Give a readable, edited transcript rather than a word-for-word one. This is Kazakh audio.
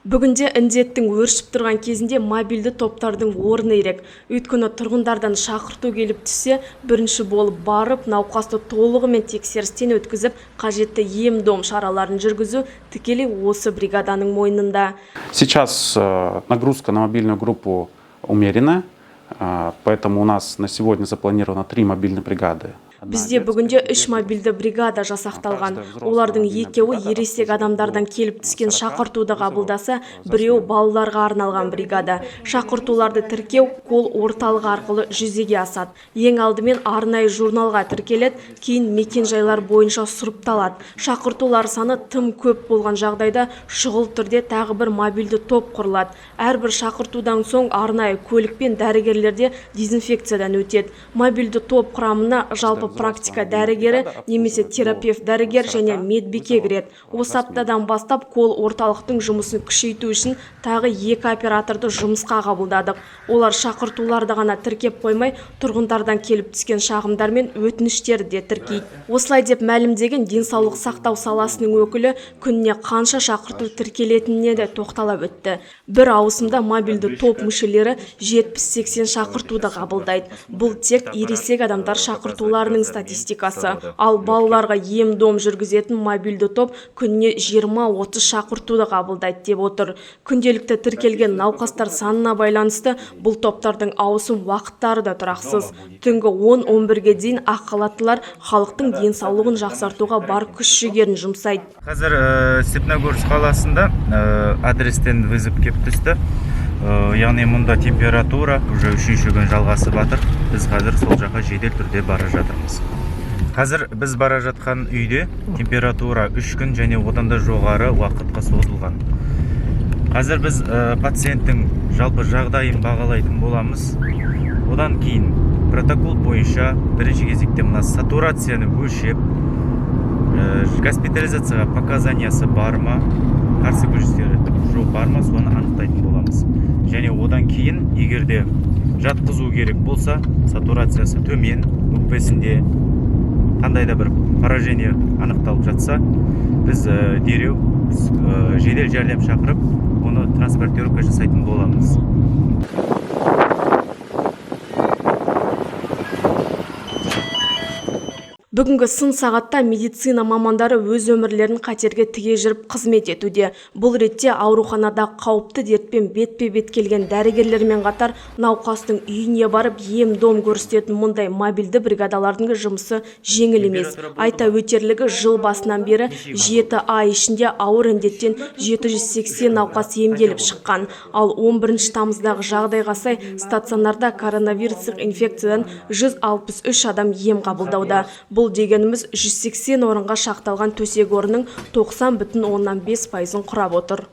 Бүгінде індеттің өршіп тұрған кезінде мобильді топтардың орны ерек. Өйткені тұрғындардан шақырту келіп түссе, бірінші болып барып, науқасты толығымен тексерістен өткізіп, қажетті ем-дом шараларын жүргізу тікелей осы бригаданың мойнында. Сейчас нагрузка на мобильную группу умеренная, поэтому у нас на сегодня запланировано 3 мобильные бригады. Бізде бүгінде 3 мобильді бригада жасақталған. Олардың екеуі ересек адамдардан келіп түскен шақыртуды қабылдаса, біреуі балаларға арналған бригада. Шақыртуларды тіркеу кол орталығы арқылы жүзеге асады. Ең алдымен арнайы журналға тіркеледі, кейін мекен-жайлар бойынша сұрыпталады. Шақыртулар саны тым көп болған жағдайда шұғыл түрде тағы бір мобильді топ құрылады. Әрбір шақыртудан соң арнайы көлікпен дәрігерлерде дезинфекциядан өтеді. Мобильді топ құрамына жалпы практика дәрігері немесе терапевт дәрігер және медбике кіреді. Осы аптадан бастап кол орталықтың жұмысын күшейту үшін тағы 2 операторды жұмысқа қабылдадық. Олар шақыртуларды ғана тіркеп қоймай, тұрғындардан келіп түскен шағымдар мен өтініштерді де тіркейді. Осылай деп мәлімдеген денсаулық сақтау саласының өкілі күніне қанша шақырту тіркелетініне де тоқталып өтті. Бір ауысымда мобильді топ мүшелері 70-80 шақыртуды қабылдайды. Бұл тек ересек адамдар шақыртуларының статистикасы. Ал балаларға ем-дом жүргізетін мобильді топ күніне 20-30 шақыртуды қабылдайды деп отыр. Күнделікті тіркелген науқастар санына байланысты бұл топтардың ауысым уақыттары да тұрақсыз. Түнгі 10-11-ге дейін ақ халаттылар халықтың денсаулығын жақсартуға бар күш-жігерін жұмсайды. Қазір Степногорск қаласында адрестен вызов кеп түсті. Яғни мұнда температура уже 3-ші күн жалғасып жатыр. Біз қазір сол жаққа жедел түрде бара жатырмыз. Қазір біз бара жатқан үйде температура 3 күн және одан да жоғары уақытқа созылған. Қазір біз пациенттің жалпы жағдайын бағалайтын боламыз. Одан кейін протокол бойынша бірінші кезекте мына сатурацияны өлшеп, госпитализацияға показаниясы бар ма, қарсы күштері жоқ бар ма, соны анықтайтын боламыз. Және одан кейін егер де жатқызу керек болса, сатурациясы төмен, өкпесінде қандай да бір поражение анықталып жатса, біз дереу жедел жәрдем шақырып, оны транспортировка жасайтын боламыз. Бүгінгі сын сағатта медицина мамандары өз өмірлерін қатерге тіге жүріп қызмет етуде. Бұл ретте ауруханада қауіпті дертпен бетпе-бет келген дәрігерлермен қатар науқастың үйіне барып ем-дом көрсететін мұндай мобильді бригадалардың жұмысы жеңіл емес. Айта өтерлігі, жыл басынан бері 7 ай ішінде ауыр індеттен 780 науқас емделіп шыққан. Ал 11 тамыздағы жағдайға сай стационарда коронавирустық инфекциядан 163 адам ем қабылдауда. Бұл дегеніміз 180 орынға шақталған төсек орынның 90,5%-ын құрап отыр.